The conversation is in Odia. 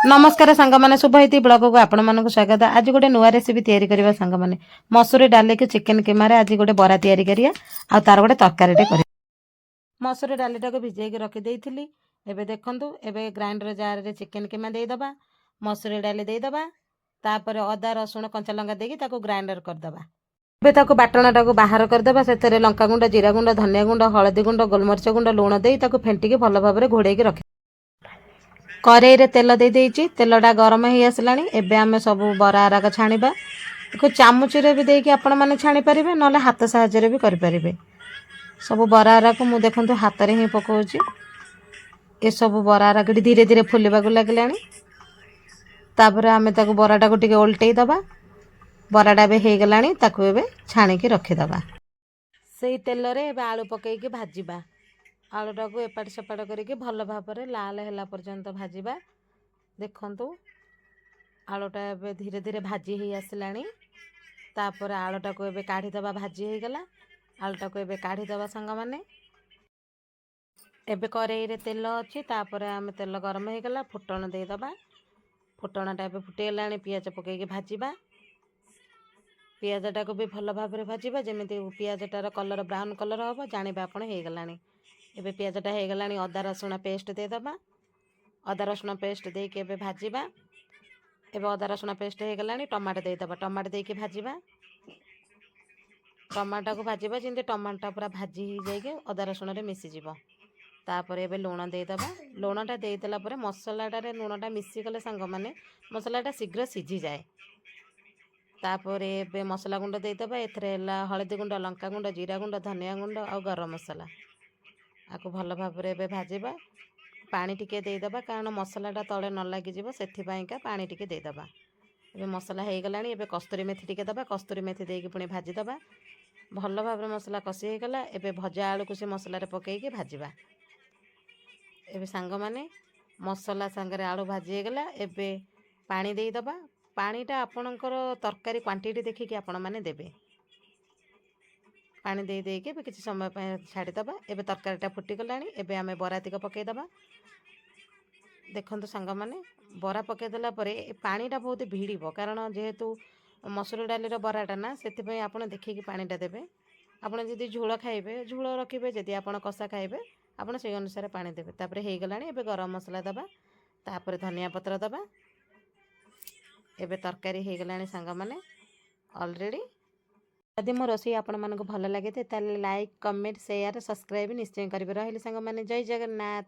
ନମସ୍କାର ସାଙ୍ଗମାନେ, ଶୁଭ ହେଇତି ବ୍ଲଗକୁ ଆପଣମାନଙ୍କୁ ସ୍ୱାଗତ। ଆଜି ଗୋଟେ ନୂଆ ରେସିପି ତିଆରି କରିବା ସାଙ୍ଗମାନେ। ମସୁରୀ ଡାଲିକୁ ଚିକେନ କିମାରେ ଆଜି ଗୋଟେ ବରା ତିଆରି କରିବା ଆଉ ତାର ଗୋଟେ ତରକାରୀଟେ କରିବା। ମସୁରୀ ଡାଲିଟାକୁ ଭିଜେଇକି ରଖିଦେଇଥିଲି। ଏବେ ଦେଖନ୍ତୁ, ଏବେ ଗ୍ରାଇଣ୍ଡର ଜାରରେ ଚିକେନ କିମା ଦେଇଦେବା, ମସୁରୀ ଡାଲି ଦେଇଦେବା, ତାପରେ ଅଦା, ରସୁଣ, କଞ୍ଚା ଲଙ୍କା ଦେଇକି ତାକୁ ଗ୍ରାଇଣ୍ଡର କରିଦେବା। ଏବେ ତାକୁ ବାଟଣଟାକୁ ବାହାର କରିଦେବା। ସେଥିରେ ଲଙ୍କା ଗୁଣ୍ଡ, ଜିରା ଗୁଣ୍ଡ, ଧନିଆ ଗୁଣ୍ଡ, ହଳଦୀ ଗୁଣ୍ଡ, ଗୋଲମରିଚ ଗୁଣ୍ଡ, ଲୁଣ ଦେଇ ତାକୁ ଫେଣ୍ଟିକି ଭଲ ଭାବରେ ଘୋଡ଼େଇକି ରଖି କରେଇରେ ତେଲ ଦେଇ ଦେଇଛି। ତେଲଟା ଗରମ ହେଇ ଆସିଲାଣି। ଏବେ ଆମେ ସବୁ ବରା ଆରାକ ଛାଣିବା। ତାକୁ ଚାମୁଚରେ ବି ଦେଇକି ଆପଣମାନେ ଛାଣିପାରିବେ, ନହେଲେ ହାତ ସାହାଯ୍ୟରେ ବି କରିପାରିବେ। ସବୁ ବରା ଆରାକୁ ମୁଁ ଦେଖନ୍ତୁ ହାତରେ ହିଁ ପକାଉଛି। ଏସବୁ ବରା ଆରାକ ଏଠି ଧୀରେ ଧୀରେ ଫୁଲିବାକୁ ଲାଗିଲାଣି। ତାପରେ ଆମେ ତାକୁ ବରାଟାକୁ ଟିକେ ଓଲଟେଇ ଦେବା। ବରାଟା ଏବେ ହେଇଗଲାଣି, ତାକୁ ଏବେ ଛାଣିକି ରଖିଦେବା। ସେଇ ତେଲରେ ଏବେ ଆଳୁ ପକାଇକି ଭାଜିବା। ଆଳୁଟାକୁ ଏପାଟ ସେପାଟ କରିକି ଭଲ ଭାବରେ ଲାଲ ହେଲା ପର୍ଯ୍ୟନ୍ତ ଭାଜିବା। ଦେଖନ୍ତୁ, ଆଳୁଟା ଏବେ ଧୀରେ ଧୀରେ ଭାଜି ହେଇ ଆସିଲାଣି। ତାପରେ ଆଳୁଟାକୁ ଏବେ କାଢ଼ିଦେବା। ଭାଜି ହେଇଗଲା, ଆଳୁଟାକୁ ଏବେ କାଢ଼ିଦେବା ସାଙ୍ଗମାନେ। ଏବେ କରେଇରେ ତେଲ ଅଛି। ତାପରେ ଆମେ ତେଲ ଗରମ ହେଇଗଲା, ଫୁଟଣ ଦେଇଦେବା। ଫୁଟଣଟା ଏବେ ଫୁଟିଗଲାଣି, ପିଆଜ ପକାଇକି ଭାଜିବା। ପିଆଜଟାକୁ ବି ଭଲ ଭାବରେ ଭାଜିବା। ଯେମିତି ପିଆଜଟାର କଲର୍ ବ୍ରାଉନ୍ କଲର୍ ହେବ, ଜାଣିବେ ଆପଣ ହେଇଗଲାଣି। ଏବେ ପିଆଜଟା ହେଇଗଲାଣି, ଅଦା ରସୁଣ ପେଷ୍ଟ ଦେଇଦେବା। ଅଦା ରସୁଣ ପେଷ୍ଟ ଦେଇକି ଏବେ ଭାଜିବା। ଏବେ ଅଦା ରସୁଣ ପେଷ୍ଟ ହେଇଗଲାଣି, ଟମାଟୋ ଦେଇଦେବା। ଟମାଟୋ ଦେଇକି ଭାଜିବା। ଟମାଟୋକୁ ଭାଜିବା, ଯେମିତି ଟମାଟୋଟା ପୁରା ଭାଜି ହେଇଯାଇକି ଅଦା ରସୁଣରେ ମିଶିଯିବ। ତାପରେ ଏବେ ଲୁଣ ଦେଇଦେବା। ଲୁଣଟା ଦେଇଦେଲା ପରେ ମସଲାଟାରେ ଲୁଣଟା ମିଶିଗଲେ ସାଙ୍ଗମାନେ, ମସଲାଟା ଶୀଘ୍ର ସିଝିଯାଏ। ତାପରେ ଏବେ ମସଲା ଗୁଣ୍ଡ ଦେଇଦେବା। ଏଥିରେ ହେଲା ହଳଦୀ ଗୁଣ୍ଡ, ଲଙ୍କା ଗୁଣ୍ଡ, ଜିରା ଗୁଣ୍ଡ, ଧନିଆ ଗୁଣ୍ଡ ଆଉ ଗରମ ମସଲା। ଆକୁ ଭଲ ଭାବରେ ଏବେ ଭାଜିବା। ପାଣି ଟିକେ ଦେଇଦେବା, କାରଣ ମସଲାଟା ତଳେ ନ ଲାଗିଯିବ, ସେଥିପାଇଁକା ପାଣି ଟିକେ ଦେଇଦେବା। ଏବେ ମସଲା ହେଇଗଲାଣି। ଏବେ କସ୍ତୁରୀ ମେଥି ଟିକେ ଦେବା। କସ୍ତୁରୀ ମେଥି ଦେଇକି ପୁଣି ଭାଜିଦେବା। ଭଲ ଭାବରେ ମସଲା କଷି ହେଇଗଲା। ଏବେ ଭଜା ଆଳୁକୁ ସେ ମସଲାରେ ପକାଇକି ଭାଜିବା। ଏବେ ସାଙ୍ଗମାନେ, ମସଲା ସାଙ୍ଗରେ ଆଳୁ ଭାଜି ହେଇଗଲା। ଏବେ ପାଣି ଦେଇଦେବା। ପାଣିଟା ଆପଣଙ୍କର ତରକାରୀ କ୍ୱାଣ୍ଟିଟି ଦେଖିକି ଆପଣମାନେ ଦେବେ। ପାଣି ଦେଇ ଦେଇକି ଏବେ କିଛି ସମୟ ପାଇଁ ଛାଡ଼ିଦେବା। ଏବେ ତରକାରୀଟା ଫୁଟିଗଲାଣି। ଏବେ ଆମେ ବରା ତିକ ପକାଇଦେବା। ଦେଖନ୍ତୁ ସାଙ୍ଗମାନେ, ବରା ପକାଇଦେଲା ପରେ ଏ ପାଣିଟା ବହୁତ ଭିଡ଼ିବ, କାରଣ ଯେହେତୁ ମସୁର ଡାଲିର ବରାଟା ନା, ସେଥିପାଇଁ ଆପଣ ଦେଖିକି ପାଣିଟା ଦେବେ। ଆପଣ ଯଦି ଝୋଳ ଖାଇବେ, ଝୋଳ ରଖିବେ। ଯଦି ଆପଣ କଷା ଖାଇବେ, ଆପଣ ସେଇ ଅନୁସାରେ ପାଣି ଦେବେ। ତାପରେ ହେଇଗଲାଣି, ଏବେ ଗରମ ମସଲା ଦେବା, ତାପରେ ଧନିଆ ପତ୍ର ଦେବା। ଏବେ ତରକାରୀ ହେଇଗଲାଣି ସାଙ୍ଗମାନେ, ଅଲରେଡ଼ି। ଯଦି ମୋ ରୋଷେଇ ଆପଣମାନଙ୍କୁ ଭଲ ଲାଗିଥାଏ, ତାହେଲେ ଲାଇକ୍, କମେଣ୍ଟ, ସେୟାର, ସବସ୍କ୍ରାଇବ୍ ନିଶ୍ଚୟ କରିବେ। ରହିଲି ସାଙ୍ଗମାନେ, ଜୟ ଜଗନ୍ନାଥ।